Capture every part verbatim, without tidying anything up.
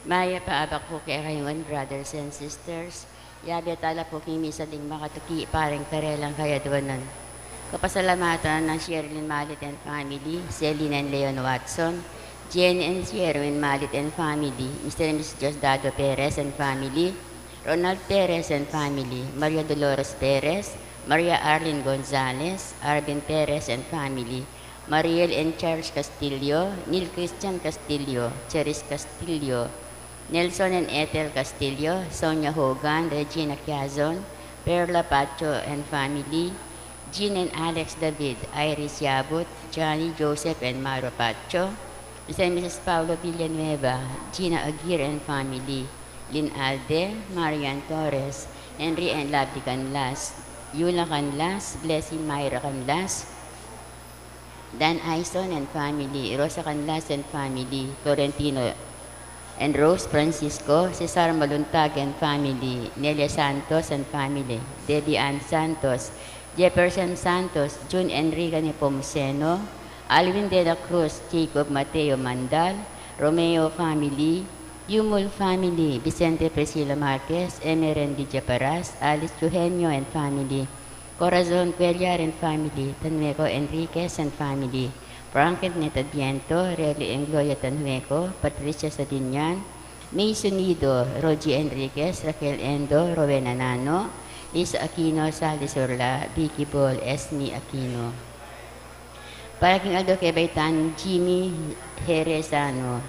Mayap a abak pu kekayu ngan, brothers and sisters. Yabe tala pu king misa ding makatuki para king karelang kayadwanan. Kapasalamatan nang Sherlyn Malit and family, Celine and Leon Watson, Jenny and Sherwin Malit and family, Mister and Missus Diosdado Perez and family, Ronald Perez and family, Maria Dolores Perez, Maria Arlene Gonzalez, Arvin Perez and family, Mariel and Charles Castillo, Neil Christian Castillo, Cheris Castillo, Nelson and Ethel Castillo, Sonia Hogan, Regina Quiazon, Perla Pacho and family, Jean and Alex David, Iris Yabut, Johnny Joseph and Maro Pacho, Mister and Missus Paulo Villanueva, Gina Aguirre and family, Lynn Alde, Marian Torres, Henry and Lovely Canlas, Yula Canlas, Blessing Myra Canlas, Dan Aison and family, Rosa Canlas and family, Florentino and Rose Francisco, Cesar Maluntag and family, Nelia Santos and family, Debbie Ann Santos, Jefferson Santos, June Enrica Nepomuceno, Alvin de la Cruz, Jacob Mateo Mandal, Romeo family, Yumul family, Vicente Priscilla Marquez, Emery and Lydia Paras, Alice Eugenio and family, Corazon Cuellar and family, Tanueco Enriquez and family, Frank and Neta Viento, Relly and Gloria Tanueco, Patricia Sadinian, May Sunido, Rogie Enriquez, Raquel Endo, Rowena Nano, Lisa Aquino, Sally Surla, Vicky Bol, Esme Aquino. Para king aldo kebaitan, Jimmy Jerezano.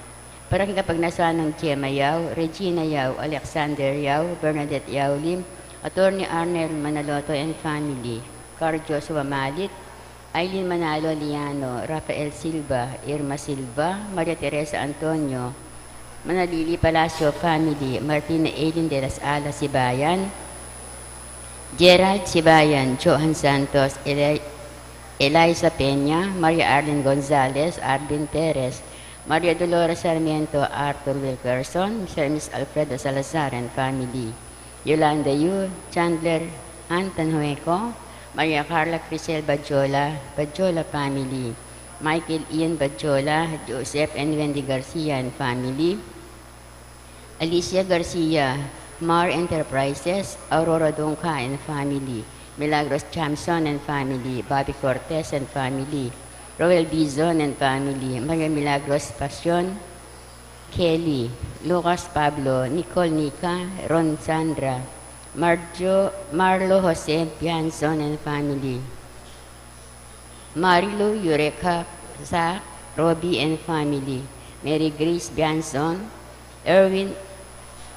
Para king kapagnasan nang Gemma Yao, Regina Yao, Alexander Yao, Bernadette Yao Lim, Attorney Arnel Manaloto and family, Car Joshua Malit, Aileen Manalo Liano, Rafael Silva, Irma Silva, Maria Teresa Antonio, Manalili Palacio family, Martina Aileen de las Alas Sibayan, Gerald Sibayan, Johan Santos, Eli-, Eliza Peña, Maria Arlene Gonzalez, Arvin Perez, Maria Dolores Sarmiento, Arthur Wilkerson, Mister and Miss Alfredo Salazar and family, Yolanda Yu, Chandler Ann Tanhueco, Maria Carla Crisel Badjola, Badjola family, Michael Ian Badjola, Joseph and Wendy Garcia and family, Alicia Garcia, Mar Enterprises, Aurora Dungca and family, Milagros Chamson and family, Bobby Cortez and family, Roel Bizon and family, Maria Milagros Pasion, Kelly, Lucas Pablo, Nicole Nica, Ron Sandra, Marjo, Marlo Jose Bianzon and family, Marilu Eureka Zach, Robbie and family, Mary Grace Bianzon, Erwin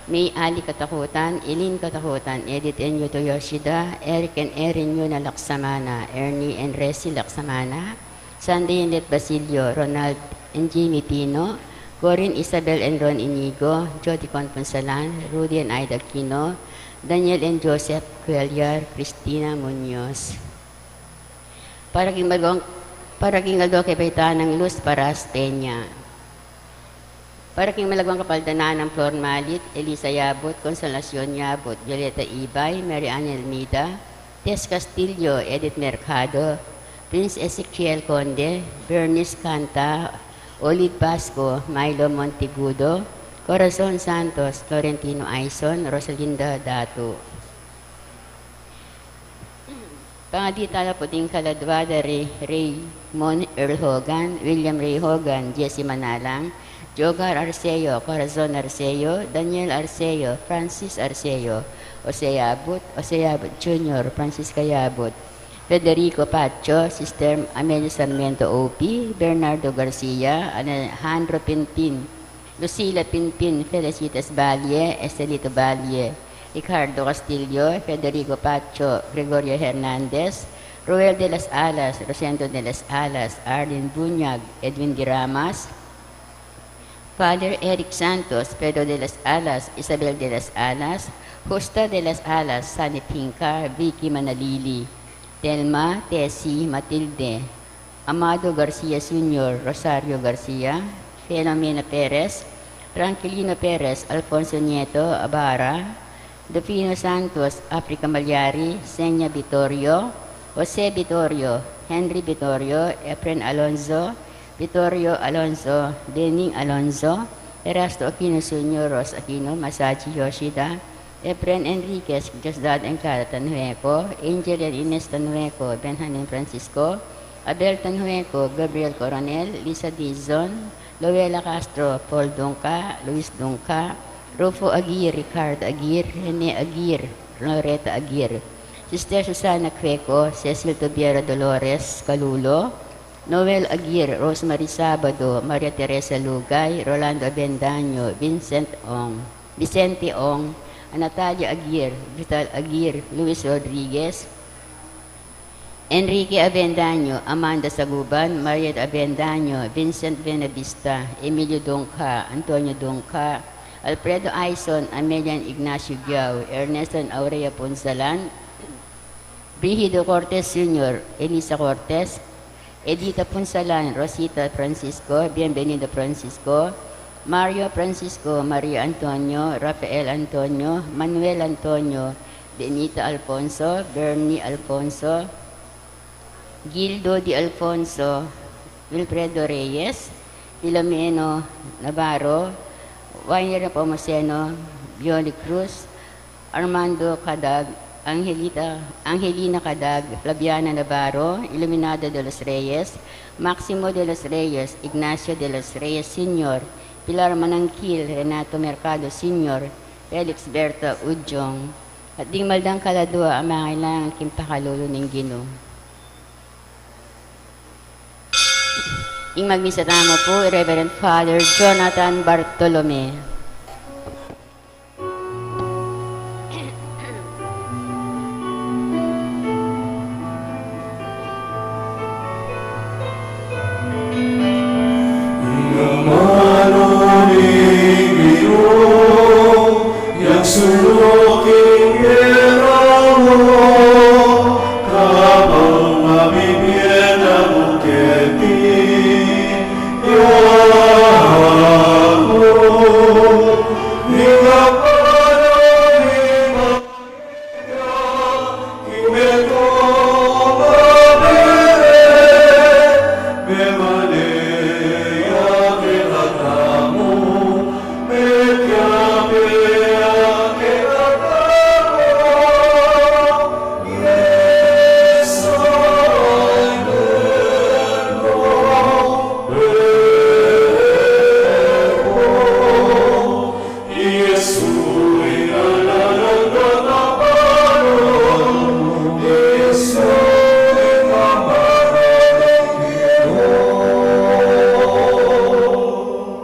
May Ali Katakutan, Eileen Katakutan, Edith and Yuto Yoshida, Eric and Erin Yuna Laksamana, Ernie and Resi Laksamana, Sunday and Let Basilio, Ronald and Jimmy Pino, Corin Isabel and Ron Inigo, Jody Conpunsalan, Rudy and Ida Aquino, Daniel and Joseph Cuellar, Cristina Muñoz. Para king malagwang, para king aldo kebaitan nang Luz Paras Peña. Para king malagwang kapaldanan nang Flor Malit, Elisa Yabut, Consolacion Yabut, Violeta Ibay, Mary Ann Almeida, Tess Castillo, Edith Mercado, Prince Ezekiel Conde, Bernice Canta, Olive Pasco, Milo Montigudo, Corazon Santos, Florentino Aison, Rosalinda Datu. Pangadi tala pu ding kaladwa da Ray, Raymond Earl Hogan, William Ray Hogan, Jesse Manalang, Jogar Arceo, Corazon Arceo, Daniel Arceo, Francis Arceo, Jose Yabut, Jose Yabut Junior, Francisca Yabut, Federico Pacho, Sister Amelia Sarmiento O P, Bernardo Garcia, Alejandro Pinpin, Lucila Pinpin, Felicitas Valle, Estelito Valle, Ricardo Castillo, Federico Pacho, Gregorio Hernandez, Roel de las Alas, Rosendo de las Alas, Arlene Buñag, Edwin Diramas, Father Eric Santos, Pedro de las Alas, Isabel de las Alas, Justa de las Alas, Sunny Pinca, Vicky Manalili, Telma, Tessie, Matilde, Amado Garcia Senior, Rosario Garcia, Filomena Perez, Tranquilino Perez, Alfonso Nieto Abara, Delfino Santos, Africa Malyari, Senya Vitorio, Jose Vitorio, Henry Vitorio, Efren Alonso, Vitorio Alonso, Dening Alonso, Erasto Aquino Senior, Ros Aquino, Masachi Yoshida, Efren Enriquez, Diosdado Encada Tanhueco, Angel and Ines Tanhueco, Benjamin Francisco, Abel Tanhueco, Gabriel Coronel, Lisa Dizon, Loela Castro, Paul Dungca, Luis Dungca, Rufo Aguirre, Ricardo Aguirre, Rene Aguirre, Loreta Aguirre, Sister Susana Cueco, Cecil Tubiera, Dolores Calulo, Noel Aguirre, Rosemary Sabado, Maria Teresa Lugay, Rolando Avendaño, Vincent Ong, Vicente Ong, Natalia Aguirre, Vital Aguirre, Luis Rodriguez, Enrique Avendaño, Amanda Saguban, Mariet Avendaño, Vincent Benavista, Emilio Dungca, Antonio Dungca, Alfredo Aison, Amelian Ignacio Giao, Ernesto and Aurea Punsalan, Brigido Cortes Senior, Elisa Cortes, Edita Punsalan, Rosita Francisco, Bienvenido Francisco, Mario Francisco, Maria Antonio, Rafael Antonio, Manuel Antonio, Benita Alfonso, Bernie Alfonso, Gildo Di Alfonso, Wilfredo Reyes, Filomeno Navarro, Wayne Nepomuceno, Bioli Cruz, Armando Cadag, Angelita, Angelina Cadag, Flaviana Navarro, Iluminado de los Reyes, Maximo de los Reyes, Ignacio de los Reyes Senior, Pilar Manangkil, Renato Mercado Senior, Felix Berta Ujong, at ding maldang kaladua a mangailangan king pakalulu ning Ginu. Ing magmisa tamu pu, Reverend Father Jonathan Bartolome. Yang suluking pera mu, kabang mabibie na mu keti, ya mu, ing apana ni Maria, ing metung a Bere, memane ya kekatamu,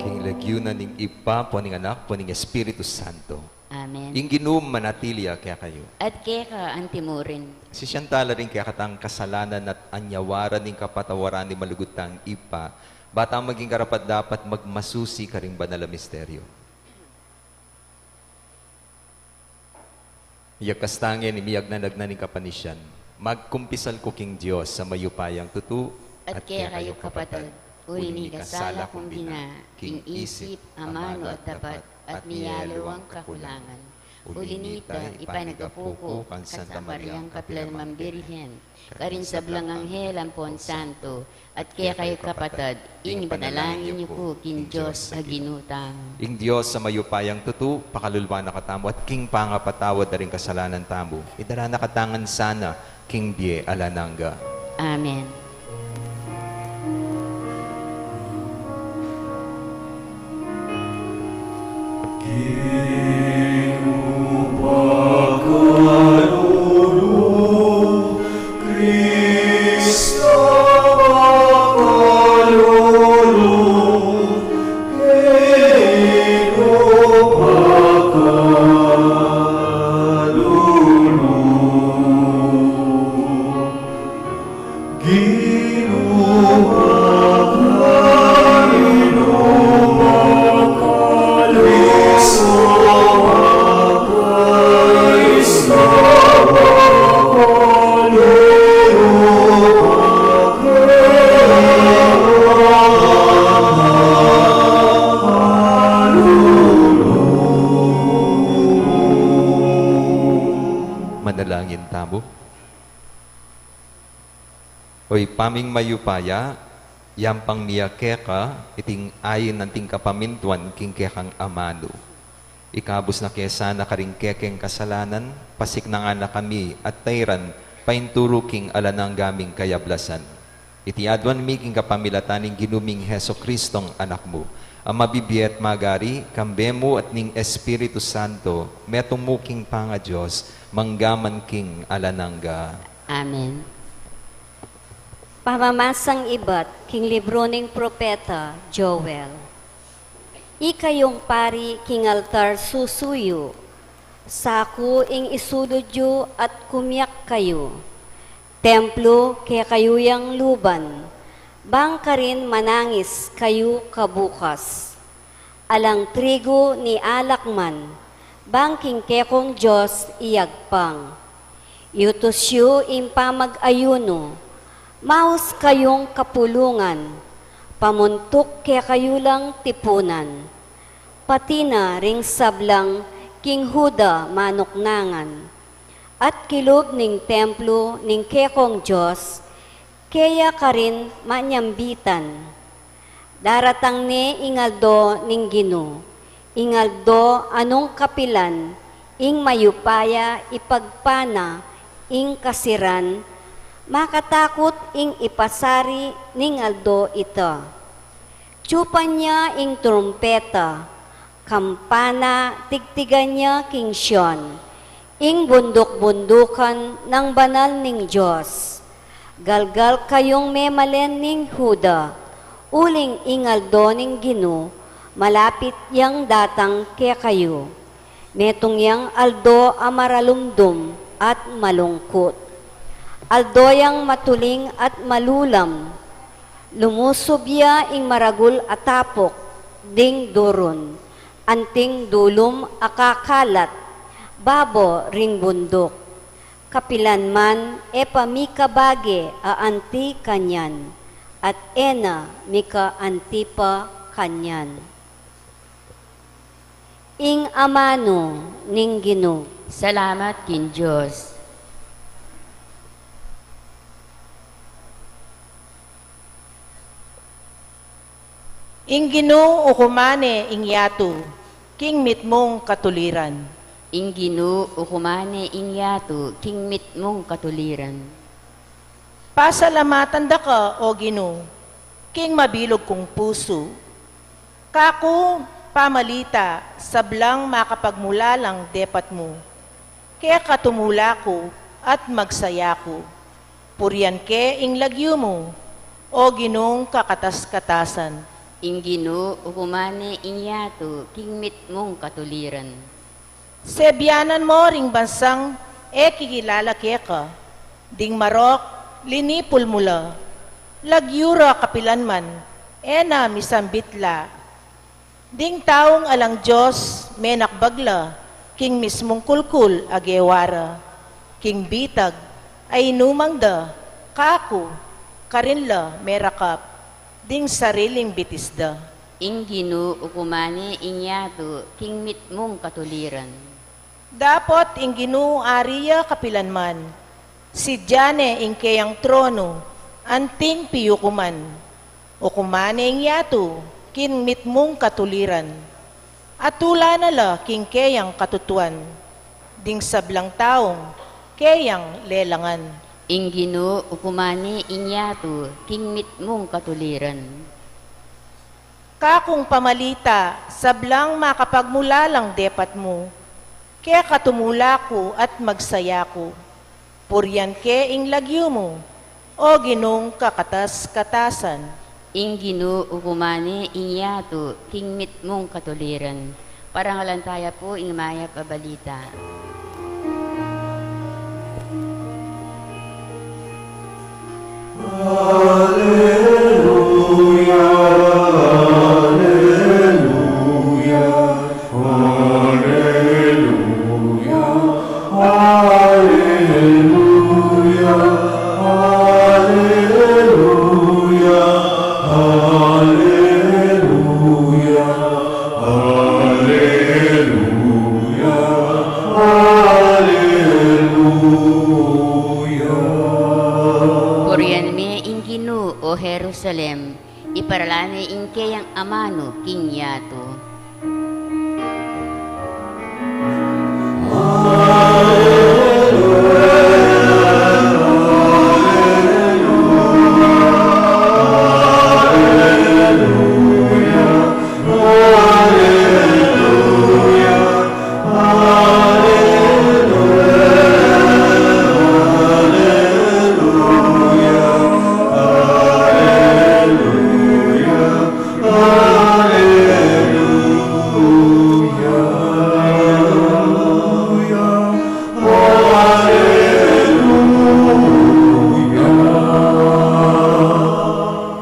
King lagyu na ning Ibpa, ampo ning Anak, ampo ning Espiritu Santo. Amen. Ing Ginu manatili ya kekayu. At keka antimurin. Sisian tala ring kekatang kasalanan at anyawaran ning kapatawaran ning malugud tang Ibpa, ba tang maging karapat-dapat magmasusi karing banal a misteryo. Iyakas tang ing miyagnanag na ning kapanisian. Magkumpisal ku king Dios a mayupayang tutu, at kekayu kapatad, uli ning kasala kung bina, king isip, amanu at tapat, at miyaliwang kakulangan. Uli nita, ipanyawad ku king Santa Mariang kapilan man Birhen, karing sablang anghel ampon santo, at kekayu kapatad, ing ipanalangin yu ku king Dios a Ginu tamu. Ing Dios a mayupayang tutu, pakalulwan na katamu at king pangapatawad da ring kasalanan tamu, idala na katamu ngan sana king bie alang angga. Amen. Manalangin tamu. O Ibpa ming mayupaya, Yampang mi ya keka iting ain anting kapamintuan king kekang amanu. Ikabus na ke sana karing kekeng kasalanan, pasiknangan na kami at tairan paintulu king alang angga ming kayablasan. Iti aduan mi king kapamilatan ning Ginu ming Jesucristong Anak mu, a mabibie at magari kambe mu at ning Espiritu Santo, metung mu king pangaDios, mangga man king alang angga. Amen. Pamamasang ibat king libru ning propeta Joel. Ikayung pari king altar susuyu, saku ing isulud yu at kumiak kayu. Templu kekayu yang luban, bang karin manangis kayu kabukas. Alang trigu ni alak man, bang king kekong Dios iyagpang. Iutus yu ing pamag-ayunu, maus kayung kapulungan, pamuntuk kekayu lang tipunan, pati na ring sablang king Juda manuknangan, at kilub ning templu ning kekong Dios, keya karin manyambitan. Daratang ne ing aldo ning Ginu, ing aldo a nung kapilan ing mayupaya ipagpana ing kasiran, makatakut ing ipasari ning aldo ita. Tsupan ya ing trumpeta, kampana tigtigan ya king Sion, ing bunduk-bundukan nang banal ning Dios. Galgal kayung memalen ning Juda, uling ing aldo ning Ginu malapit yang datang kekayu. Metung yang aldo a maralumdum at malungkut, aldo yang matuling at malulam. Lumusub ya ing maragul a tapuk ding durun, anting dulum a kakalat babo ring bunduk. Kapilan man e pa mikabage a anti kanyan, at e na mika-anti pa kanyan. Ing amanu ning Ginu. Salamat king Dios. Ing Ginu ukuman ne ing yatu king mitmung katuliran. Ing Ginu ukuman ne ing yatu king mitmung katuliran. Pasalamatan da ka, O Ginu, king mabilug kung pusu. Kaku pamalita sablang makapagmulalang depat mu. Keka tumula ku at magsaya ku. Purian ke ing lagyu mu, O Ginung kakatas-katasan. Ing Ginu ukuman ne ing yatu king mitmung katuliran. Sebianan mo ring bansang e kikilala keka, ding marok linipul mu la. Lagyu ra kapilan man, e na misambit la. Ding taung alang Dios menakbag la king mismung kulkul a gewa ra. King bitag a inumang da, kaku karin la merakap, ding sariling bitis da. Ing Ginu ukuman ne ing yatu king mitmung katuliran. Dapot ing Ginu ari ya kapilan man. Sidya ne ing keyang tronu anting piyukuman. Ukuman ne ing yatu king mitmung katuliran. Atula na la king keyang katutuan, ding sablang taung keyang lelangan. Ing Ginu ukuman ne ing yatu king mitmung katuliran. Kakung pamalita sablang makapagmulalang depat mu. Keka tumula ku at magsaya ku. Purian ke ing lagyu mu, O Ginung kakatas-katasan. Ing Ginu ukuman ne ing yatu king mitmung katuliran. Parangalan taya pu ing mayap a balita. Aleluya, aleluya, aleluya, aleluya, aleluya, aleluya, aleluya, aleluya. Purian me ing Ginu, o her Ing keyang amanu king yatu.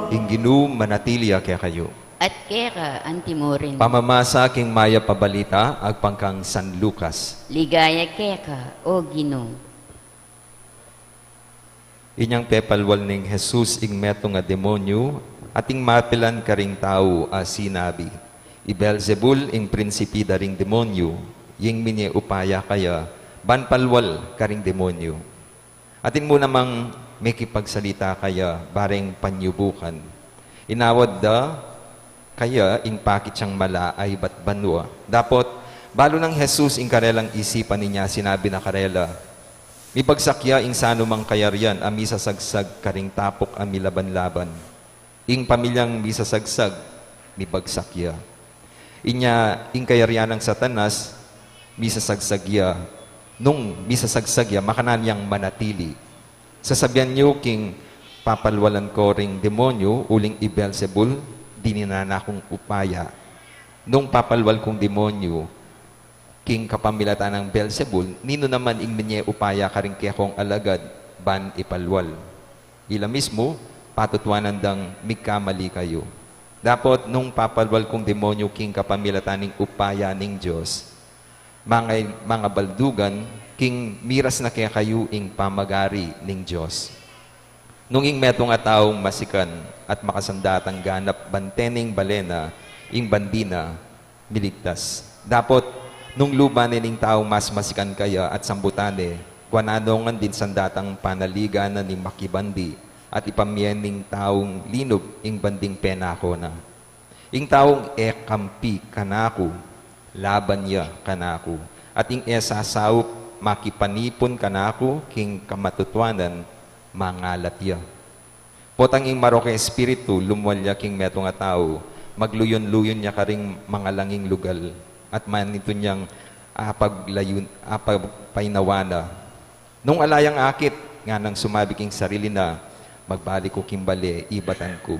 Ing Ginu manatili ya kekayu. At keka antimurin. Pamamasa king Mayap a Balita agpang kang San Lucas. Ligaya keka, O Ginu. Inyang pepalwal ning Jesus ing metung a demonyu, ating mapilan karing tau a sinabi, "I Beelzebul ing prinsipi da ring demonyu, ing minie upaya kaya ban palwal karing demonyu." Atin mu namang mekipagsalita kaya bareng panyubukan. Inawad da kaya ing pakit yang mala a ibat banua. Dapot, balu nang Jesus ing karelang isipan, inya sinabi na karela, "Mibagsak ya ing sanumang kayarian a misasagsag karing tapuk a milaban-laban. Ing pamilyang misasagsag, mibagsak ya. Inya ing kayarian nang Satanas, misasagsag ya. Nung misasagsag ya, makananu yang manatili? Sasabian yu king papalwalan ko ring demonyu uling i Beelzebul dininan na kung upaya. Nung papalwal kung demonyu king kapamilatan nang Beelzebul, ninu naman ing minie upaya karing kekong alagad ban ipalwal? Ila mismu, patutuanan dang migkamali kayu. Dapot nung papalwal kung demonyu king kapamilatan ning upaya ning Dios, mangay-, mangabaldugan king miras na kekayu ing pamagari ning Dios." Nung ing metung a taung masikan at makasandatang ganap bante ning bale na, ing bandi na miligtas. Dapot, nung luban ne ning taung mas masikan kaya at sambutan ne, kuanan no ngan ding sandatang panaligan na ning makibandi, at ipamie ning taung linub ing banding penako na. Ing taung e kampi kanaku, laban ya kanaku, at ing e sasaup makipanipun kanaku king kamatutuanan, mangalat ya. Potang ing marok a espiritu lumwal ya king metung a tau, magluyun-luyun ya karing mangalanging lugal, at manintun yang apaglayun, apagpainawa na. Nung ala yang akit, nganang sumabi king sarili na, "Magbalik ku king bale, ibatan ku."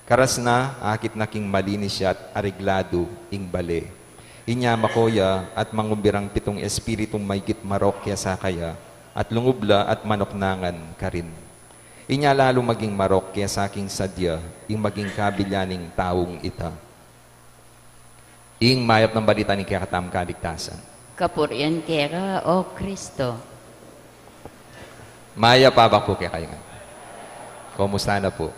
Karas na, akit na king malinis ya at aregladu ing bale. Inya mako ya at mangumbirang pitung espiritung maygit marok kesa kaya, at lungub la at manok na ngan karin. Inya lalu maging marok kesa king sadya ing maging kabilya ning taung ita. Ing mayap nang balita ning kekatamung kaligtasan. Kapurian keka, O Kristo. Mayap a abak pu kekayu ngan. Kumusta na pu?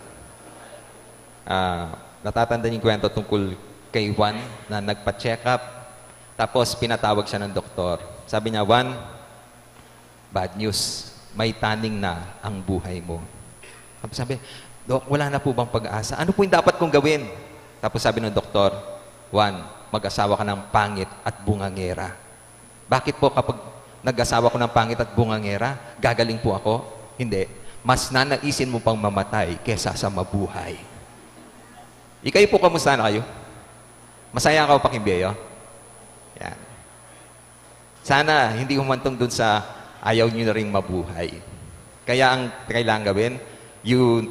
Ah, natatanda niyo ing kwento tungkol kay Juan na nagpa-check up, tapos pinatawag siya ng doktor. Sabi niya, "Juan, bad news, may taning na ang buhay mo." Tapos sabi, "Dok, wala na po bang pag-asa? Ano po yung dapat kong gawin?" Tapos sabi ng doktor, "Juan, mag-asawa ka ng pangit at bungangera." "Bakit po kapag nag-asawa ko ng pangit at bungangera, gagaling po ako?" "Hindi. Mas nanaisin mo pang mamatay kesa sa mabuhay." Ikayo po, kamusta na kayo? Masaya ka pa king bie yo? Yan. Sana hindi humantong dun sa ayaw nyo na ring mabuhay. Kaya ang kailangan gawin, you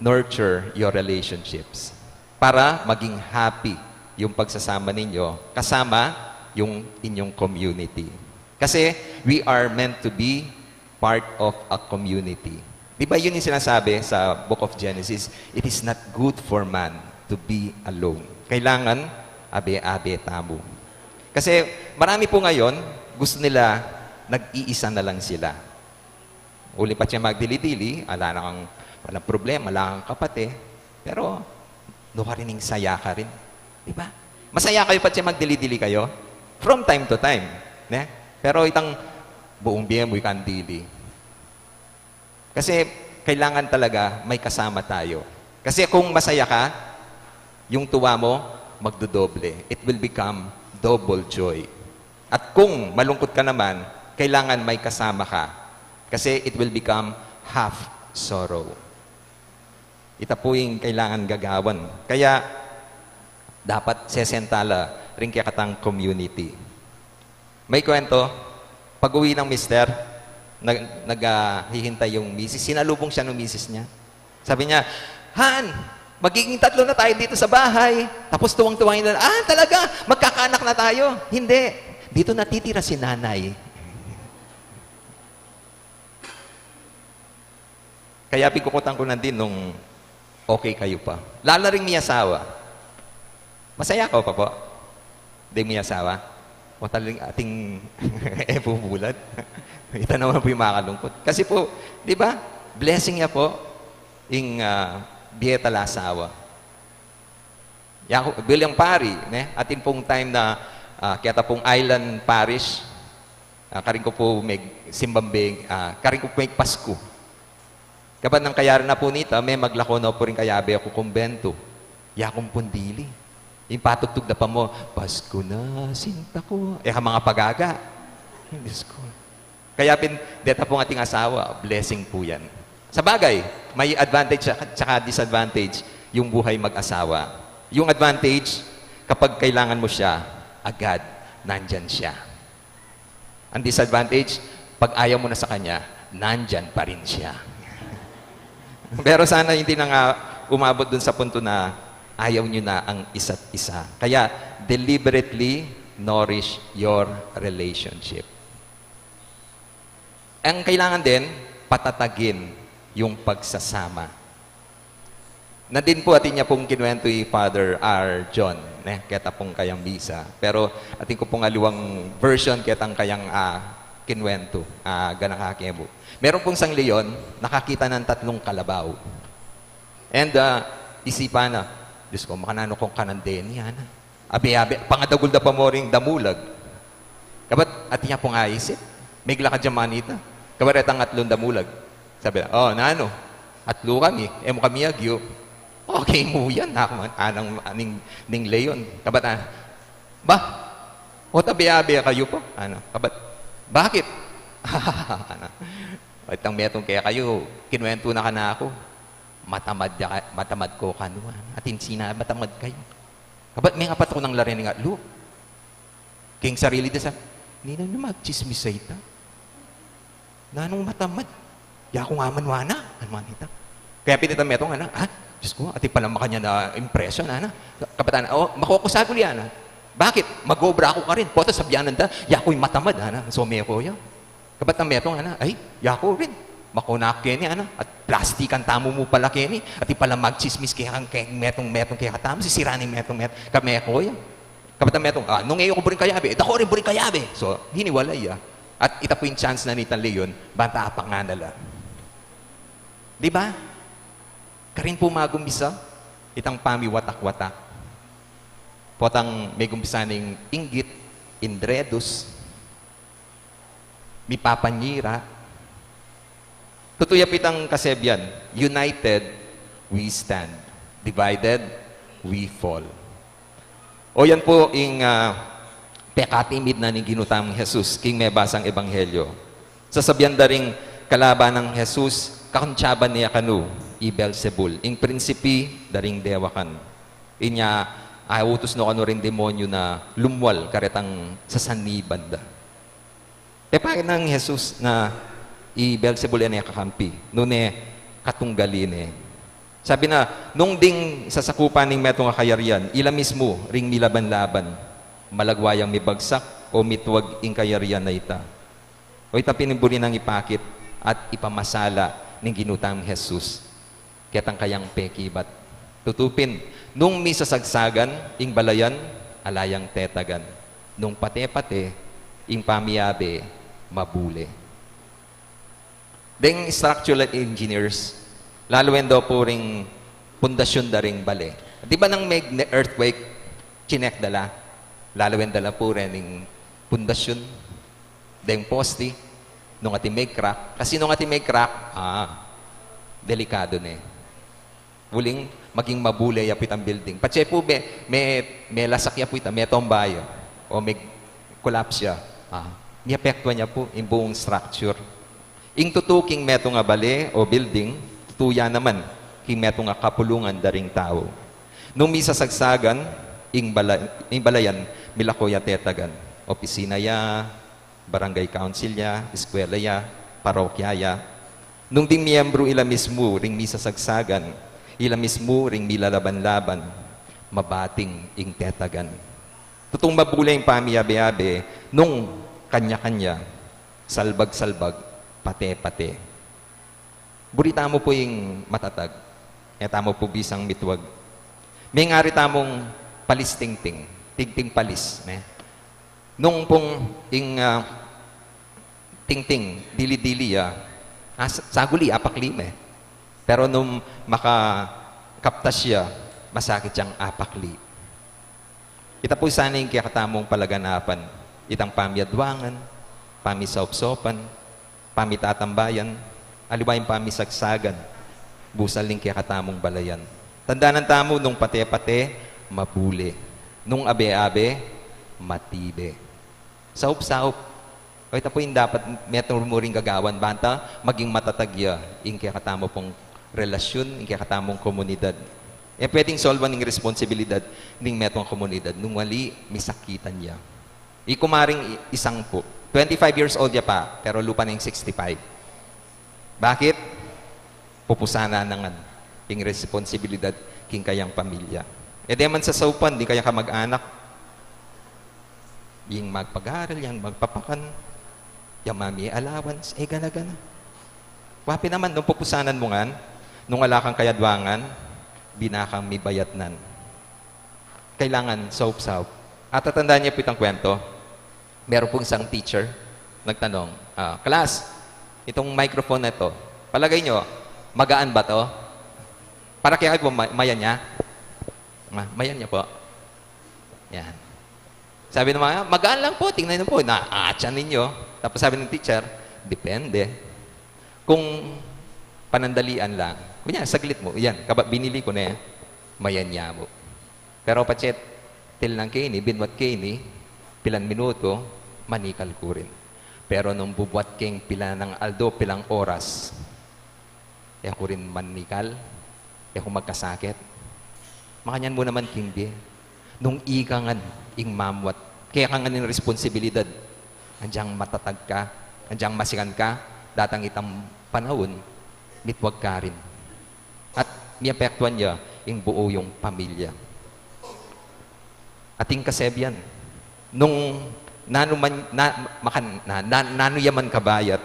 nurture your relationships para maging happy yung pagsasama ninyo kasama yung inyong community. Kasi we are meant to be part of a community. Di ba yun yung sinasabi sa Book of Genesis? "It is not good for man to be alone." Kailangan abe-abe tamu. Kasi marami po ngayon, gusto nila nag-iisa na lang sila. Uli pa siya magdili-dili, ala na kang, walang problema, ala kang kapate. Pero, no ka rin, saya ka rin. Di ba? Masaya kayo pa siya magdili-dili kayo? From time to time. Ne? Pero itang buong bie mu ikang dili. Kasi kailangan talaga may kasama tayo. Kasi kung masaya ka, Yung tuwa mo, magdodoble. It will become double joy. At kung malungkot ka naman, kailangan may kasama ka. Kasi it will become half sorrow. Ita pu ing kailangan gagawan. Kaya, dapat sesenta la ring kekatang community. May kwento, pag-uwi ng mister, nag-, nag-, ah, hihintay yung misis. Sinalubong siya ng misis niya. Sabi niya, "Han, magiging tatlo na tayo dito sa bahay." Tapos tuwang-tuwa yung lalaki, "Ah, talaga? Magkakaanak na tayo?" "Hindi. Dito natitira si nanay." Kaya pigkukutan ko na din nung okay kayo pa. Lalo na ring may asawa. Masaya ka pa po? Ding may asawa? O talagang ating e bubulat? Ita naman po yung makalungkot. Kasi po, di ba, blessing ya po ing, ah, bie tala asawa. Yaku, bilang pari, ne? Atin pung time na, ah, keta pung island parish, ah, karin ku pu megsimbang, ah, karin ku pu megpasku. Kabat nang kayari na pu nita, me maglako na pu ring kayabe ku kumbentu. Yaku pung dili. Ing patugtug da pa mu, "Pasku na, sinta ku." E ka mangapagaga. Diyos ku. Kaya pin, deta pung ating asawa, blessing pu yan. Sabagay, may advantage at saka disadvantage yung buhay mag-asawa. Yung advantage, kapag kailangan mo siya, agad, nandyan siya. Ang disadvantage, pag ayaw mo na sa kanya, nandyan pa rin siya. Pero sana hindi na nga umabot dun sa punto na ayaw nyo na ang isa't isa. Kaya, deliberately nourish your relationship. Ang kailangan din, patatagin yung pagsasama. Nandin pu, atin ya pung kinuwento i Father R. John, ne, keta pung kayang misa. Pero atin ku pung aliwang version ketang kayang, ah, kinuwento, ah, ganaka kemu. Meron pung sang leon, nakakita ng tatlong kalabaw. And, ah, isipan na, "Diyos ku, makananu kung kanan deni, ana?" Abe-abe, pangadagul da pa mu ring damulag. Kabat, atin ya pung aisip. Meglakad ya manita. Kabat, retang atlung damulag. Sabi na, "O, nanu? Atlu kami. E mu kami agyu." "Okay mu yan, anang, ning, ning leon." Kabat, ah, "Ba? O, abe-abe kayu pu?" Ana, kabat, "Bakit?" Ana, "Itang metung kekayu, kinuwentu na kanaku. Matamad ya, matamad ko kanu, ana. Atin sina matamad kayu." Kabat, mengapat ku nang lare ning atlu. King sarili da sa, "Ninanu magtsismis ita? Nanung matamad? Yaku nga man, wana." Anu man ita? Kaya pin itang metung, ana, "Ah, Diyos ku, atin pala makanyan a impression, ana." Kabat, ana, "O, makokusagul ya, ana." "Bakit? Mag-obra ku karin. Pota sabian da, yaku ing matamad, ana." So, meko ya. Kabat nang metung, ana, "Ay, yaku rin. Mako na ku keni, ana. At plastikan tamu mu pala keni. Atin pala magtsismis kekang, keng metung-metung kekatamu. Sisira ning metung-metung." Kameko ya. Kabat nang metung, "Ah, nung e ku buring kayabe, e dako rin buring kayabe." So, hiniwalay ya. At ita pu ing chance na nitang leon, banta apang na la. Di ba? Karin pu magumpisa itang pamiwatak-watak. Potang megumpisa ning inggit, indredus, mipapanyira. Tutu ya pu itang kasebian, "United, we stand. Divided, we fall." O, yan pu ing, ah, pekatimid na ning Ginu tamung Jesus king mebasang ebanghelyo. Sasabian da ring kalaban nang Jesus, kakuntiaban ne ya kanu i Beelzebul, ing prinsipi da ring dewakan. Inya, autus no kanu ring demonyu na lumwal karetang sasanliban da. Pepakitaan nang Jesus na i Beelzebul e ne kakampi, nune katunggali ne. Sabi na, "Nung ding sasakupan ning metung a kayarian, ila mismu ring milaban-laban, malagwa yang mibagsak o mitwag ing kayarian a ita." O, ita pin ing buri nang ipakit at ipamasala ning Ginu tamung Jesus ketang kayang pekibat. Tutu pin, nung misasagsagan ing balayan, ala yang tetagan. Nung pate-pate, ing pamiyabe, mabule. Deng structural engineers, laluen da pu ring pundasyun da ring bale. Di ba nang may earthquake, chinek da la? Laluen da la pu ring pundasyun, deng posti, nung atin may crack. Kasi nung atin may crack, ah, delikadu ne. Uling, Maging mabule ya pu itang building. Patse pu me, me, melasak ya pu ita, metomba ya, o me-collapse ya. Ah, miapektuan ya pu ing buung structure. Ing tutu king metung a bale o building, tutu ya naman king metung a kapulungan da ring tau. Nung misasagsagan, ing bala-, ing balayan, milako ya tetagan. Opisina ya, barangay council ya, eskwela ya, parokya ya. Nung ding miyembru ila mismu ring misasagsagan, ila mismu ring milalaban-laban, mabating ing tetagan. Tutung mabule ing pamiabe-abe nung kanya-kanya, salbag-salbag, pate-pate. Buri tamu pu ing matatag. E tamu pu bisang mitwag. Mengari tamung palis tingting. Tingting palis, ne? Nung pung ing, ah, tingting, dili-dili ya, ah, sa-, saguli, apakli me. Pero nung makakaptas ya, masakit yang apakli. Ita pu sana ing kekatamung palaganapan, itang pamiadwangan, pamisaup-saupan, pamitatambayan, aliwa ing pamisagsagan, busal ning kekatamung balayan. Tandanan tamu nung pate-pate, mabule. Nung abe-abe, matibe. Saup-saup. O, ita pu ing dapat metung mu ring gagawan, banta maging matatag ya ing kekatamu pung relasyon, ing kekatamung komunidad. E pwedeng solwan ing responsibilidad ning metung a komunidad nung ali misakitan ya. Iku maring i-, isang pu. Twenty-five years old ya pa, pero lupa na ing sixty-five. Bakit? Pupusanan na ngan ing responsibilidad king kayang pamilya. E de man sasaupan ding kayang kamag-anak, ing magpag-aral, ing magpapakan, ing mami allowance, e gana-gana. Wa pin naman, nung pupusanan mu ngan, nung ala kang kayadwangan, bina kang mibayatnan. Kailangan saup-saup. At tatandaan niyo po itang kwento. Meron pong isang teacher nagtanong, ah, "Class, itong microphone na ito, palagay niyo, magaan ba to? Para kaya po, ma-, mayan niya?" "Ma-, mayan niya po." Yan. Sabi ng mga, "Magaan lang po, tingnan niyo po, naatyan ninyo." Tapos sabi ng teacher, "Depende. Kung panandalian lang, kunya, saglit mo, yan, kaba-, binili ko na yan, mayan niya mo." Pero patse, til nang keni, binwat keni, pilan minuto, manikal ku rin. Pero nung bubuat keng pilan nang aldo, pilang oras, e ku rin manikal, e ku magkasakit. Makanyan mu naman king bie. Nung ika ngan ing mamuat, kaya ka ngan ing responsibilidad, andyang matatag ka, andyang masikan ka, datang itang panaun, mitwag ka rin. At miapektuan ya ing buo yung pamilya. Ating kasebian, nung nanu man, na, makan, na, na, nanu ya man kabayat,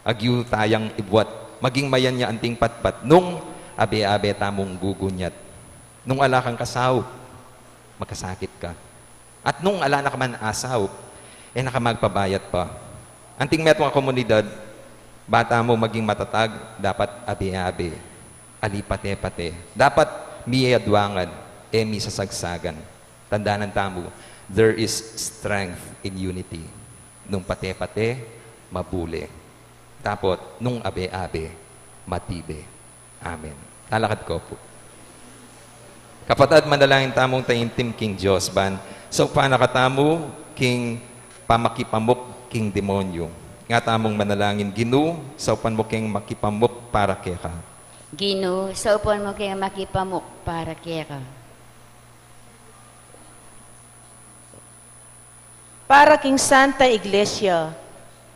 agyu tayang ibuat, maging mayan ya anting patpat, nung abe-abe tamung gugunyat. Nung ala kang kasaup, magkasakit ka. At nung ala na ka man asaup, e na ka magpabayat pa. Anting metung a komunidad, bata mu maging matatag, dapat abe-abe, ali pate-pate. Dapat miyadwangan, e misasagsagan. Tandanan tamu, there is strength in unity. Nung pate-pate, mabule. Dapot, nung abe-abe, matibe. Amen. Talakad ko po. Kapatad, manalangin tamung taimtim king Dios, ban saupan na katamu king pamakipamuk king demonyo. Nga tamung manalangin, Ginu, saupan mu keng makipamuk para keka. Ginu, saupan mu keng makipamuk para keka. Para king Santa Iglesia,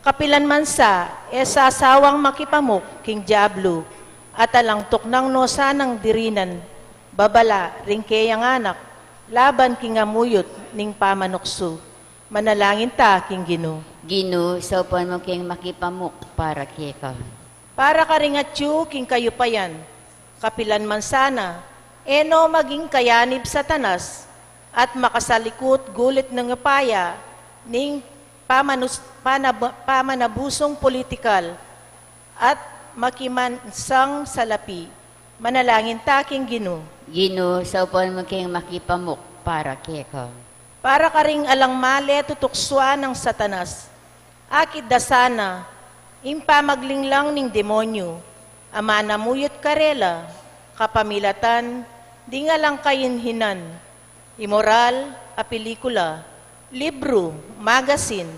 kapilan man sa, e sasawang makipamuk king diablu, at alang tuknang no sanang dirinan babala ring keyang anak, laban king amuyut ning pamanuksu. Manalangin ta king Ginu. Ginu, saupan mu keng makipamuk para keka. Para karing atyu king kayupayan, kapilan man sana, e no maging kayanib Satanas, at makasalikut gulit ning upaya ning pamanus-, panab-, pamanabusung politikal, at makimansang salapi. Manalangin ta king Ginu. Ginu, saupan mu keng makipamuk para keka. Para karing alang male tutuksuan nang Satanas, akit da sana ing pamaglinglang ning demonyo, a manamuyut karela, kapamilatan Ding alang kahinhinan, imoral a pelikula, libru, magazine,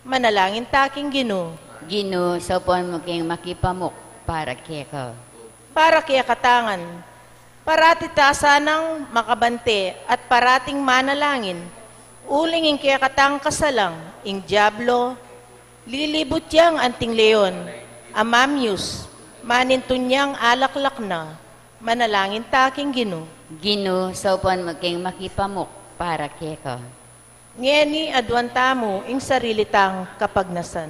manalangin ta king Ginu. Ginu, saupan mu keng makipamuk para keka. Para kekatang ngan, parati ta sanang makabante at parating manalangin, uling ing kekatang kasalang, ing Diablo, lilibut yang anting leon a mamyus, manintun yang alaklak na. Manalangin ta king Ginu. Ginu, saupan mu keng makipamuk para keka. Ngeni aduan tamu ing sarili tang kapagnasan.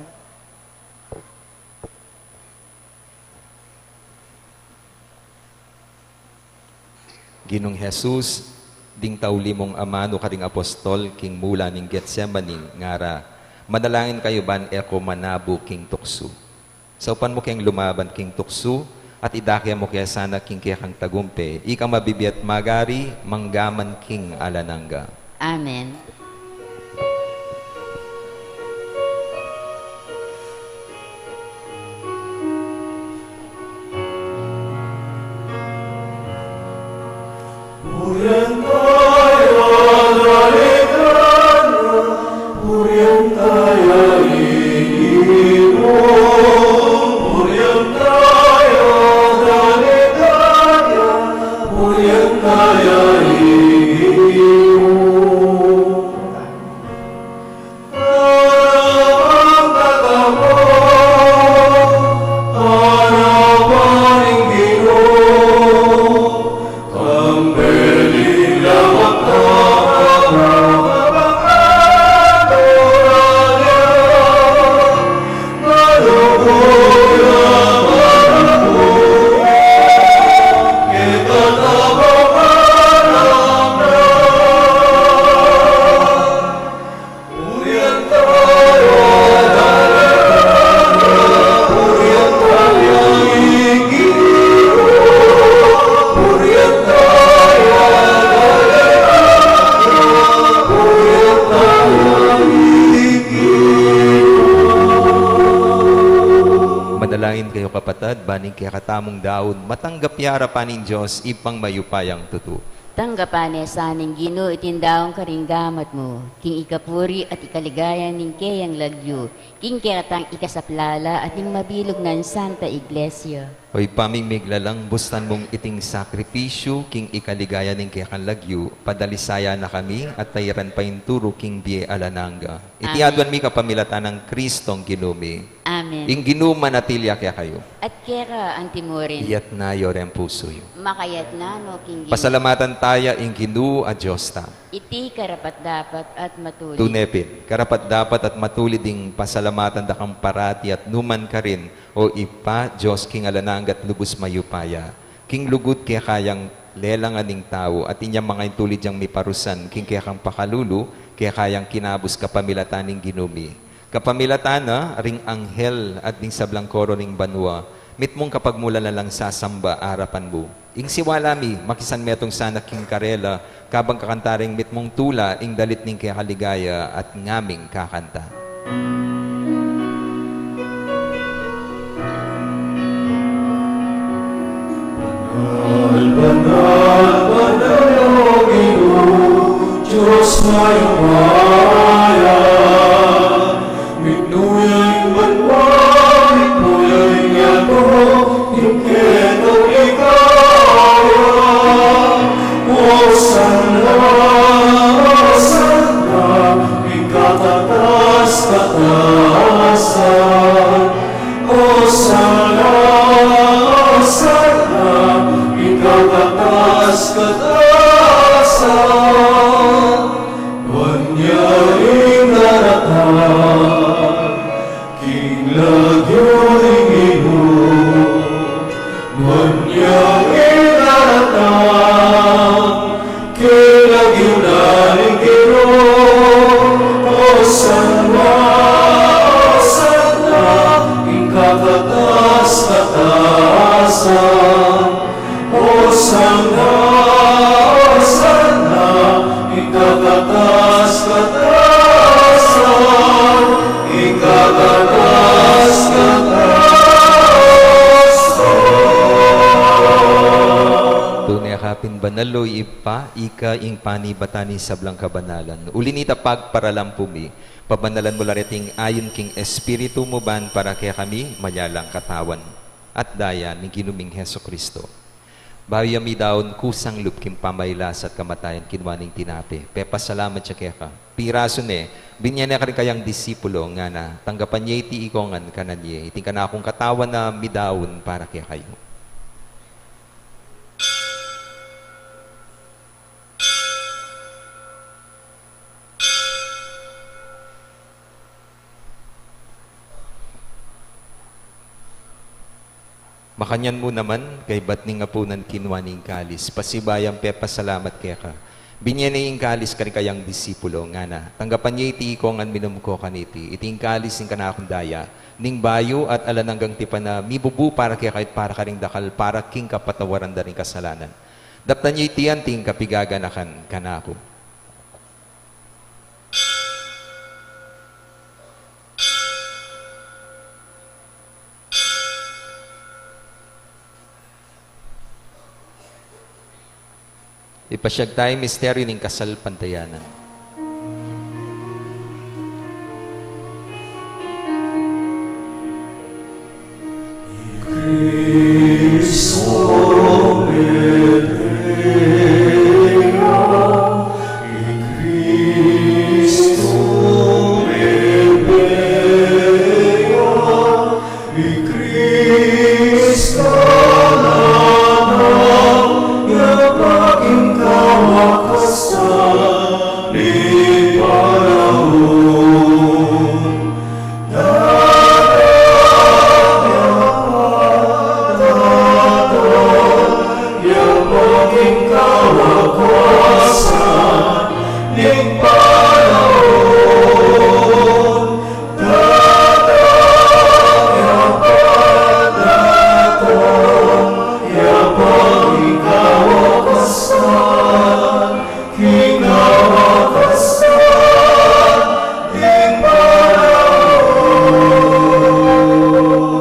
Ginung Jesus, ding tauli mung amanu karing apostol king mula ning Getsemani, ngara, manalangin kayu ban e ko manabu king tuksu. Saupan mu keng lumaban king tuksu, at idake mu ke sana king kekang tagumpe, ika mabibie at magari, mangga man king alang angga. Amen. Manalangin kayu, kapatad, ban ing kekatamung daun matanggap ya arapan ning Dios Ibpang mayupayang tutu. Tanggapan ne sa ning Ginu iting daun karing gamat mu, king ikapuri at ikaligaya ning keyang lagyu, king kekatang ikasaplala at ning mabilug nang Santa Iglesia. O Ibpa ming miglalang, bustan mung iting sakripisyu king ikaligaya ning kekang lagyu, padalisayan na kami at tairan painturu king bie alang angga. Iti aduan mi kapamilatan nang Kristong Ginu mi. Amen. Ing Ginu manatili ya kekayu. At keka antimurin. Iyatas yu reng pusu yu. Makayatas no king Ginu. Pasalamatan taya ing Ginu a Dios ta. Iti karapat-dapat at matulid. Tune pin, karapat-dapat at matulid ing pasalamatan da kang parati at numan karin, O Ibpa, Dios king alang angga at lubus mayupaya. King lugud keka yang lelangan ing tau, at inya mangaintulid yang miparusan king kekang pakalulu, keka yang kinabus kapamilatan ning Ginu mi. Kapamilatan na ring anghel at ding sablang koro ning banua, mitmung kapagmulan na lang sasamba arapan mu. Ing siwala mi, makisan metung sana king karela, kabang kakanta ring mitmung tula, ing dalit ning kekaligaya at ngaming kakanta. Banal, banal, banal, o Ginu, Dios mayupaya. Mitmu ya ing banua, mitmu ya ing yatu, ing kekang ligaya. Osana, osana, ing katatas-katasan. Osana, osana, ing katatas-katasan. Nuan ya ing daratang king lagyu ning Ginu. Nuan ya ing daratang king lagyu na ning Ginu. Osana, osana, ing katatas-katasan. Osana, osana, ing katatas-katasan. Nalu, Ibpa, ika ing panibatan ning sablang kabanalan. Uli na nita, pagparalan pu mi, pabanalan mu la reting ayun king Espiritu mu ban para kekami maging katawan at daya ning Ginu ming Jesucristo. Bayu ya midaun kusang lub king pamagkasakit at kamatayan, kinua ne ing tinape, pepasalamat ya keka, pirasu ne, binye ne karing kayang disipulo, ngana: Tanggapan ye iti ikong ngan, kanan ye, iti ing kanakung katawan a midaun para kekayu. Makanyan mu naman, kaybat ning apunan, kinua ne ing kalis, pasibayu yang pepasalamat keka, binye ne ing kalis karing kayang disipulo, ngana: Tanggapan ye iti ikong ngan, minum ko kaniti, iti ing kalis ning kanakung daya ning bayu at alang anggang tipan a mibubu para kekayu at para karing dakal para king kapatawaran da ring kasalanan. Daptan ye iti anting kapaganakan kanaku. Ipasyag taya ing misteryu ning kasalpantayanan.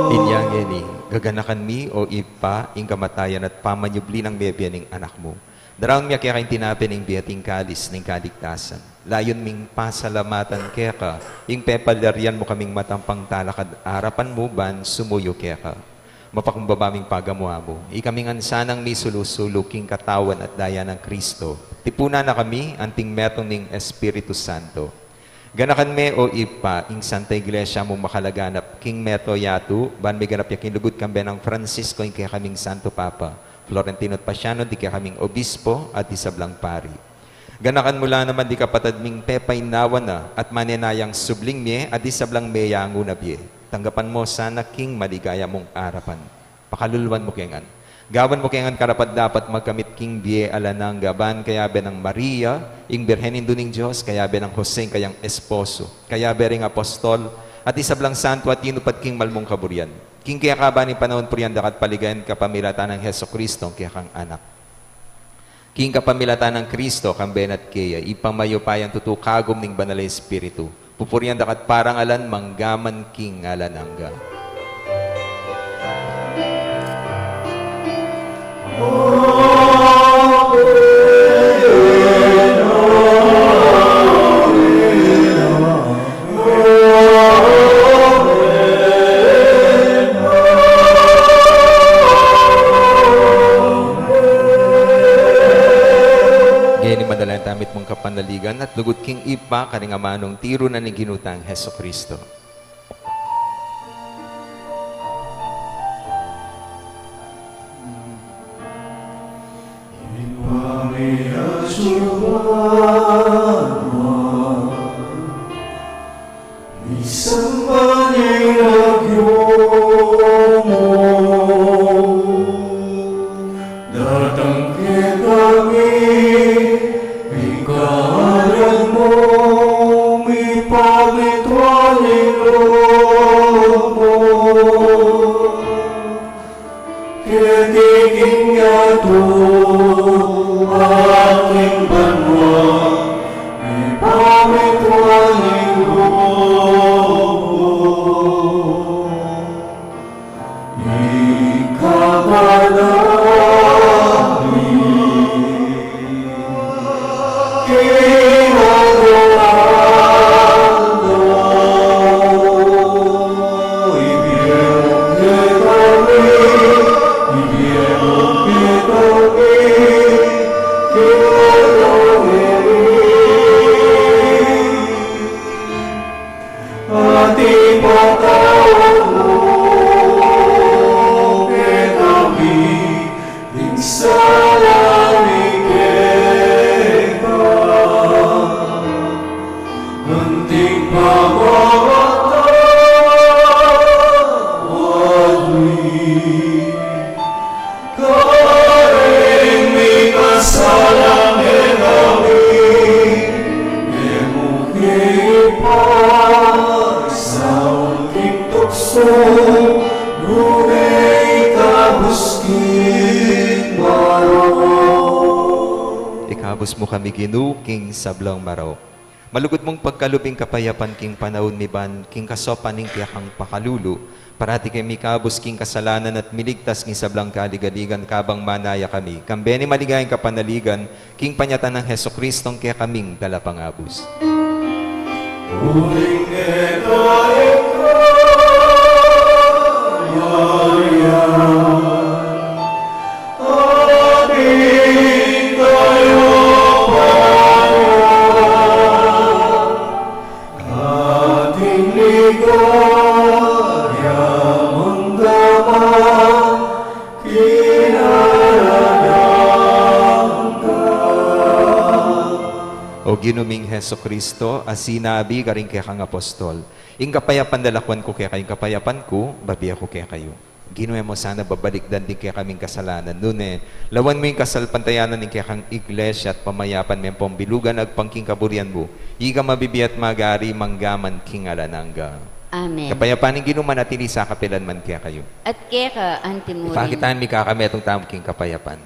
Inya ngeni, gaganakan mi, o Ibpa, ing kamatayan at pamanyubli nang mebie ning Anak mu. Daraun mi keka ing tinape ning bie at ing kalis ning kaligtasan. Layun ming pasalamatan keka ing pepalyarian mu kaming matampang talakad arapan mu ban sumuyu keka. Mapakumbaba ming pagamuan mu, ikami ngan sanang misulu-sulu king katawan at daya nang Kristo, tipunan na kami anting metung ning Espiritu Santo. Ganakan me, o Ibpa, ing Santa Iglesia mung makalaganap king mabilug a yatu, ban miganap ya king lugud kambe nang Francisco, ing kekaming Santo Papa, Florentino at Paciano, ding kekaming obispo at ding sablang pari. Ganakan mu la naman ding kapatad ming pepainawa na at manenayang subling mie at ding sablang meyangu na bie. Tanggapan mu la sana king maligaya mung arapan. Pakaluluan mu ke ngan. Gawan mu ke ngan karapat-dapat magkamit king bie alang angga, ban kayabe nang Maria, ing Birhen Indu ning Dios, kayabe nang Jose, ing kayang esposo, kayabe ring apostol, at ding sablang santo a tinupad king mal mung kaburian. King keka ban ing panaun purian daka at paligayan kapamilatan nang Jesucristo, ing kekang Anak. King kapamilatan nang Kristo, kambe na at keya, Ibpa, mayupayang tutu, kagum ning Banal a Espiritu, pupurian daka at parangalan mangga man king alang angga. Ngeni manalangin tamu mitmung kapanaligan at lugud king Ibpa karing amanung tiru na ning Ginu tang Jesucristo. Ibpa mi, atiu ka banua, misamban ya ing lagyu mu, datang kekami ing kanan mu, mipamintuan ing lub mu keti king yatu, king banua, mipamintuan ing lub mu. Ika kanan mi At ipatawad mu kekami ding sala mi keka, anting pamamatawad mi karing mikasala kekami, e mu ke ipaisaul king tuksu, nune ikabus king marok. Ikabus mu kami, Ginu, king sablang marok. Malugud mung pagkalub ing kapayapan king panaun mi ban king kasaupan ning kekang pakalulu, parati ke mikabus king kasalanan at miligtas king sablang kaligaligan kabang manaya kami kambe ning maligayang kapanaligan king panyatang nang Jesucristong kekaming Talapangabus. Uling eka ika, Maria, O Ginu ming Jesucristo, a sinabi karing kekang apostol, ing kapayapan lalakuan ku kekayu, ing kapayapan ku babie ku kekayu. Ginu, e mu sana babalikdan ding kekaming kasalanan, nune lawan mu ing kasalpantayanan ning kekang Iglesia at pamayapan me ampong bilugan agpang king kaburian mu, ika mabibie at magari mangga man king alang angga. Amen. Kapayapan ning Ginu manatili sa kapilan man kekayu. At keka antimurin. Ipakit mi kekami itung tamu king kapayapan.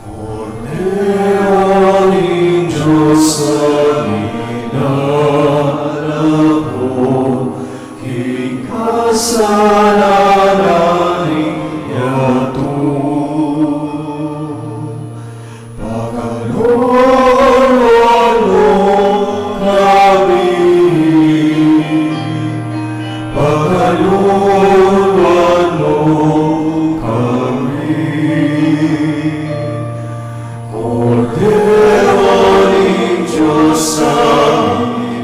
Kordero ning Dios, a minalako king kasalanan ning yatu. Pakaluluan mu kami, pakaluluan mu kami. Kordero ning Dios, a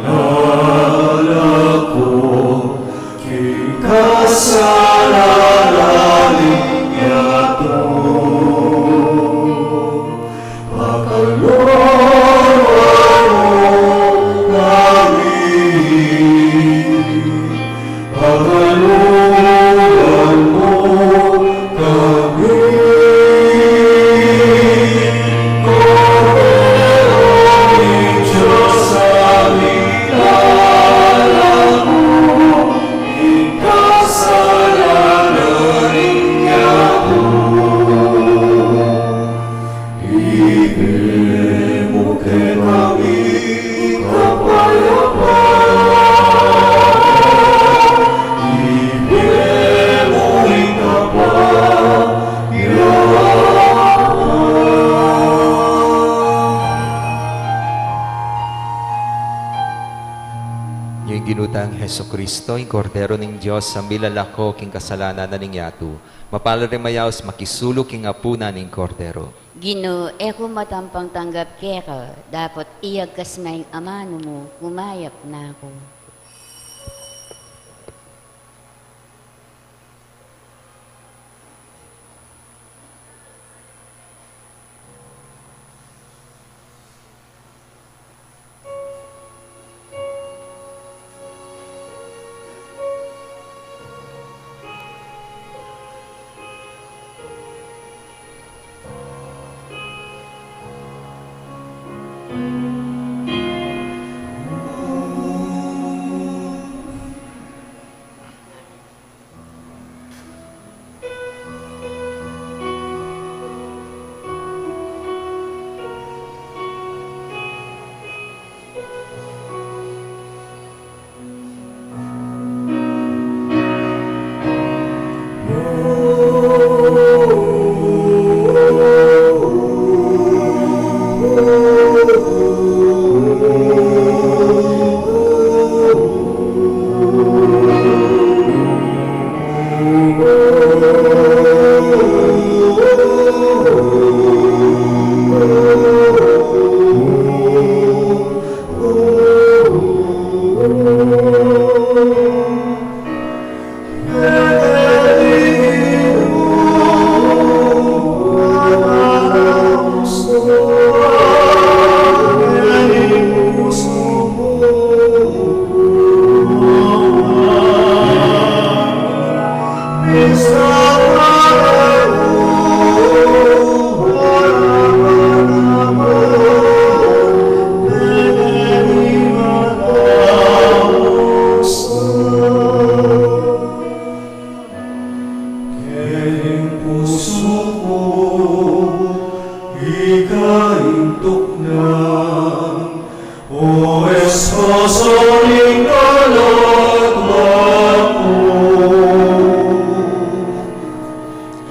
minalako king kasalanan ning yatu. Pakaluluan mu kami, pakaluluan mu kami. Kordero ning Dios, a minalako king kasalanan ning yatu. Ibie mu kekami ing kapayapan. Ibie mu ing kapayapan. Ing Ginu tang Jesucristo, ing Kordero ning Dios, a milalako king kasalanan ning yatu. Mapalad ring mayaus makisalu king apunan ning Kordero. Ginu, e ku matampang tanggap keka, dapot iyagkas me ing amanu mu, kumayap na ku. Keng pusu ku, ika ing tuknang, o Esposo ning kaladwa ku.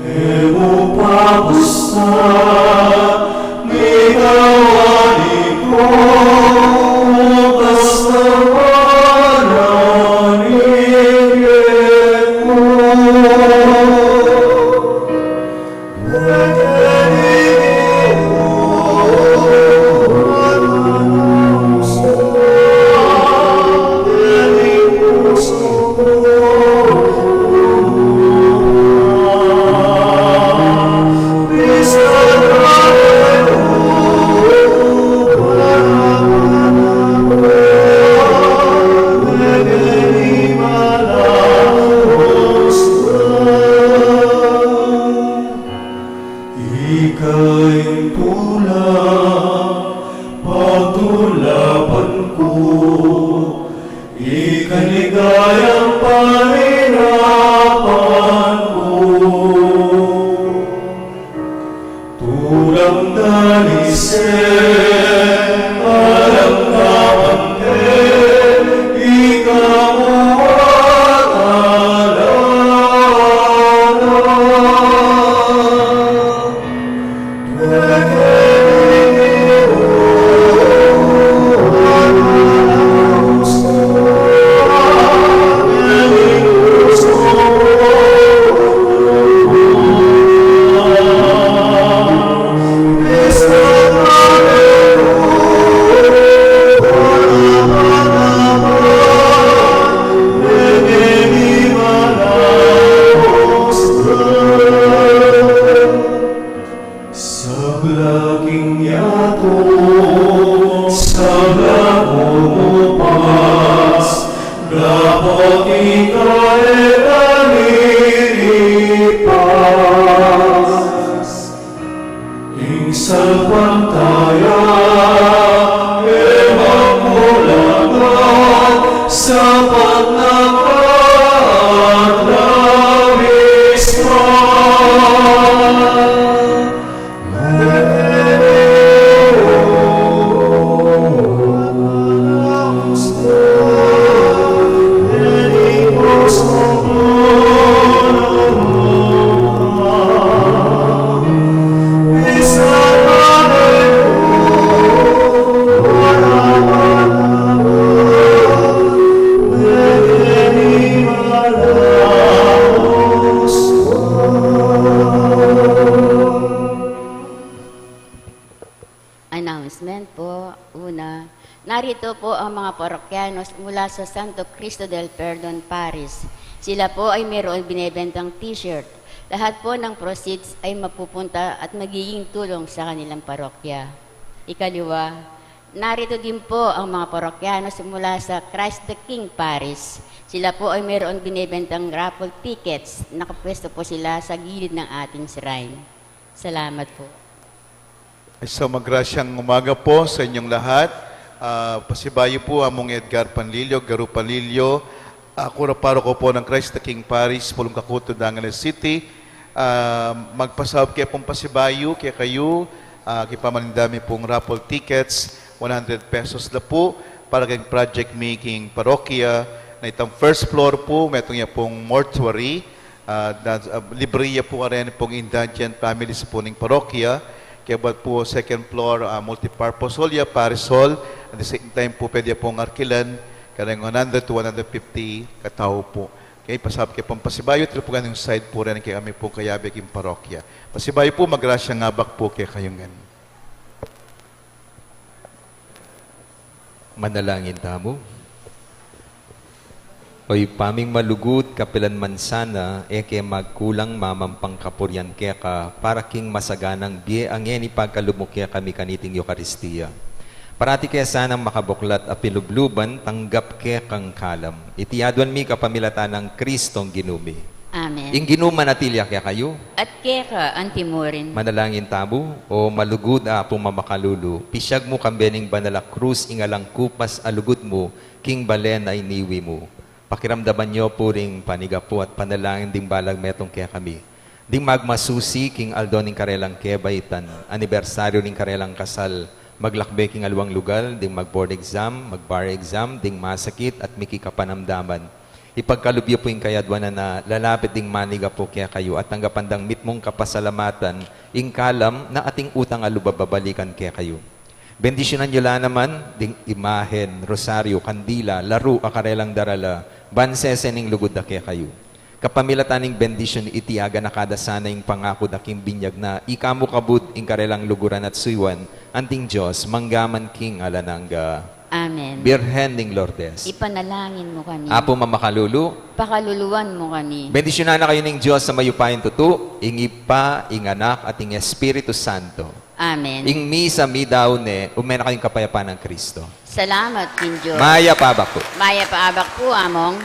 E mu pa busta, mikawani ku, basta pananige ku. Ika ing tula, pagtulapan ku, ika ing ligayang panirapan ku. Tulang dalisin, alang kabante, ika mu at alala. Sabla king yatu, sabla kumupas, dapot ika e nanipas. Ing salpantaya e magkulangan, sapat na ka at labis pa. Announcement po. Una, narito po ang mga parokyanos mula sa Santo Cristo del Perdon Parish. Sila po ay mayroon binebentang t-shirt. Lahat po ng proceeds ay mapupunta at magiging tulong sa kanilang parokya. Ikaliwa, narito din po ang mga parokyanos mula sa Christ the King Parish. Sila po ay mayroon binebentang raffle tickets. Nakapwesto po sila sa gilid ng ating shrine. Salamat po. Ay, so, magrasyang umaga po sa inyong lahat. Ah, pasibayu po, Among Edgar Panlilio, Garu Panlilio. Aku ra paroko po ng Christ the King Parish, Pulong Kakuto, Angeles City. Ah, magpasaup ke pung pasibayu kekayu, ah, king pamanindam mi pung raffle tickets, one hundred pesos la po, para keng project mi king parokya, na itang first floor po, metung ya pung mortuary, ah, da-, ah, libre ya po karin pung indigent families po ning parokya. Kaya bat po second floor, ah, multipurpose hall ya, parish hall, at the same time po pwede pung arkilan, kareng one hundred to one hundred fifty katau po. Kaya pasaup ke pung pasibayu, ito po kayong side po rin kaya kami pung kayabe king parokya. Pasibayu po, magrasyang abak po kekayu ngan. Manalangin tamu. O Ibpa ming malugud, kapilan man sana, e ke magkulang mamampan kapurian keka, para king masaganang bie a ngeni pagkalub mu kekami kaniting Eukaristia. Parati ke sanang makabuklat a pilubluban, tanggap kekang kalam. Iti aduan mi kapamilatan nang Kristong Ginu mi. Amen. Ing Ginu manatili ya kekayu. At keka antimurin. Manalangin tamu. O malugud a Apu mamakalulu, pisyag mu kambe ning banal a krus ing alang kupas a lugud mu, king balen a iniwi mu. Pakiramdaman yu pu ring panigapu at panalangin ding balang metung kekami. Ding magmasusi king aldo ning karelang kebaitan, anibersaryu ning karelang kasal, maglakbe king aliwang lugal, ding mag-board exam, mag-bar exam, ding masakit at miki kapanamdaman. Ipagkalub yu pu ing kayaduanan a lalapit ding manigapu kekayu at tanggapan dang mitmung kapasalamatan, ing kalam na ating utang a lub a babalikan kekayu. Bendisyunan yu la naman ding imahen, rosaryu, kandila, laru a karelang darala, ban sese ning lugud da kekayu. Kapamilatan ning bendisyun iti, aganaka da sana ing pangaku da king binyag na ika mu kabud ing karelang luguran at suyuan, anting Dios, mangga man king alang angga. Amen. Birhen ning Lourdes. Ipanalangin mu kami. Apu mamakalulu. Pakaluluan mu kami. Bendisyunan na kayu ning Dios a mayupayang tutu, ing Ibpa, ing Anak, at ing Espiritu Santo. Amen. Ing misa meyari ne, ume na kayung kapayapan nang Kristo. Salamat king Dios. Mayap a abak pu. Mayap a abak pu, Among.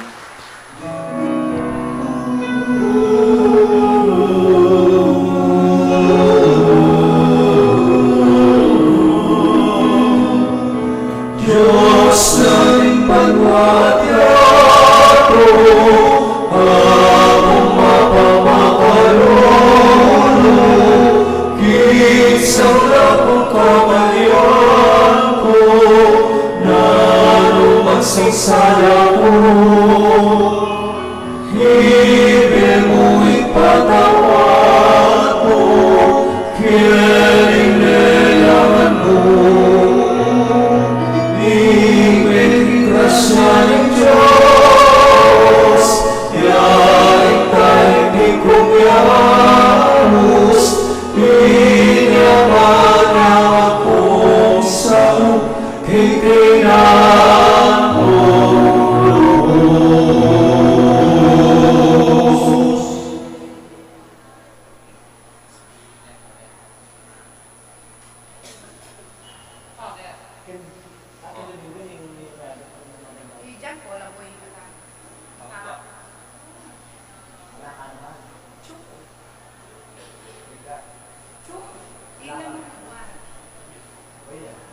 Dios na ning banua at yatu, Among mapamakalulu, king sablang kamalian ku, nanu man sing sala ku,